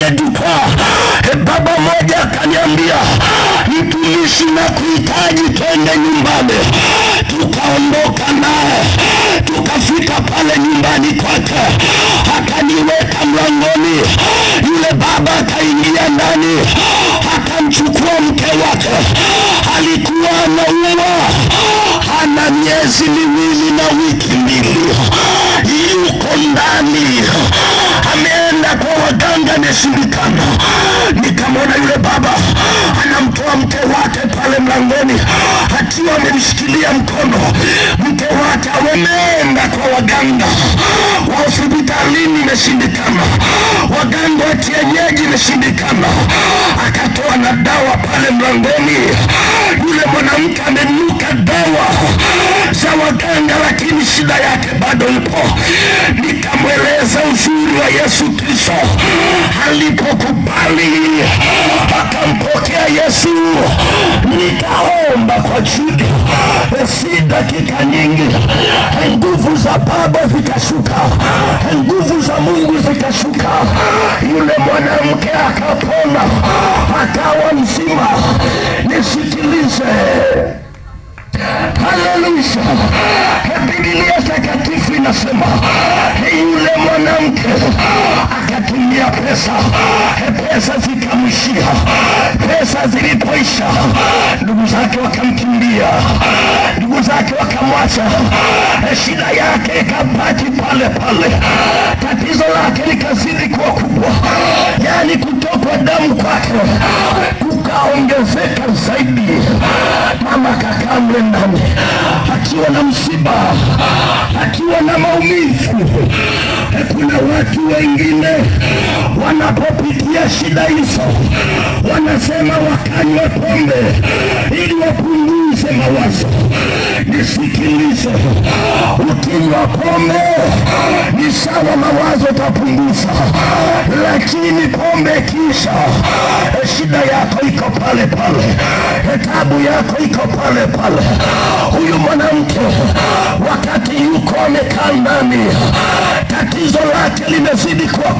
kwenye jukwaa, baba mmoja akaniambia, "Mtumishi, nakuhitaji, twende nyumbani." Tukaondoka naye, tukafika pale nyumbani kwake, akaniweka mlangoni. Yule baba akaingia ndani, akamchukua mke wake. Alikuwa anaumwa, ana miezi 2 na wiki 2, yuko ndani, ameenda kwa waganga, imeshindikana. Nikamwona yule baba anamtoa mke wake pale mlangoni, akiwa amemshikilia mkono. Mke wake ameenda kwa waganga wa hospitalini, imeshindikana, waganga wa kienyeji, imeshindikana. Akatoa na dawa pale mlangoni. Yule mwanamke amenuka dawa za waganga, lakini shida yake bado ipo. Nikamweleza uzuri wa Yesu Kristo, alipokubali akampokea Yesu. Nikaomba kwa juhudi, si dakika nyingi, nguvu za Baba zikashuka, nguvu za Mungu zikashuka. Yule mwanamke akapona, akawa mzima. Nisikilize. Haleluya! Biblia Takatifu inasema yule mwanamke akatumia pesa, pesa zikamwishia. Pesa zilipoisha, ndugu zake wakamkimbia, ndugu zake wakamwacha. Shida yake ikabaki pale pale, tatizo lake likazidi kuwa kubwa, yaani kutokwa damu kwake kukaongezeka zaidi. Mama akakaa mle ndani akiwa na msiba, akiwa na maumivu. Kuna watu wengine wanapopitia shida hizo wanasema wakanywe pombe ili wapunguze mawazo. Nisikilize, ukinywa pombe ni sawa, mawazo utapunguza, lakini pombe kisha shida yako iko pale pale, tabu yako iko pale pale. Huyu mwanamke wakati yuko amekaa ndani, tatizo lake limezidi kuwa